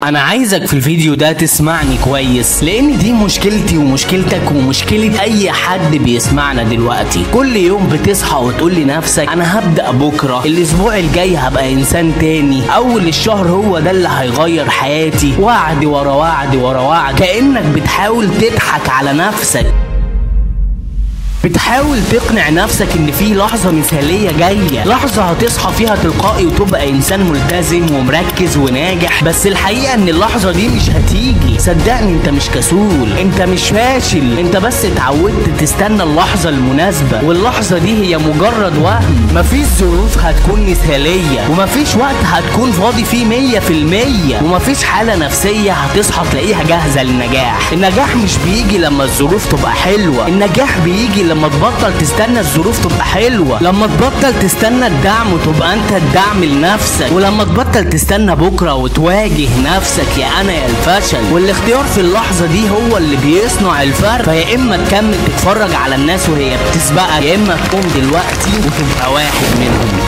انا عايزك في الفيديو ده تسمعني كويس، لان دي مشكلتي ومشكلتك ومشكلة اي حد بيسمعنا دلوقتي. كل يوم بتصحى وتقول لنفسك انا هبدأ بكرة، الاسبوع الجاي هبقى انسان تاني، اول الشهر هو ده اللي هيغير حياتي، وعد ورا وعد ورا وعد، كأنك بتحاول تضحك على نفسك، بتحاول تقنع نفسك ان في لحظة مثالية جاية، لحظة هتصحى فيها تلقائي وتبقى انسان ملتزم ومركز وناجح. بس الحقيقة ان اللحظة دي مش هتيجي. صدقني انت مش كسول، انت مش فاشل، انت بس اتعودت تستنى اللحظة المناسبة، واللحظة دي هي مجرد وهم. مفيش ظروف هتكون مثالية، ومفيش وقت هتكون فاضي فيه 100%، ومفيش حالة نفسية هتصحى تلاقيها جاهزة للنجاح. النجاح مش بيجي لما الظروف تبقى حلوة، النجاح بيجي لما تبطل تستنى الظروف تبقى حلوة، لما تبطل تستنى الدعم وتبقى انت الدعم لنفسك، ولما تبطل تستنى بكرة وتواجه نفسك يا انا يا الفشل. والاختيار في اللحظة دي هو اللي بيصنع الفرق. فيا اما تكمل تتفرج على الناس وهي بتسبقك، يا اما تقوم دلوقتي وتبقى واحد منهم.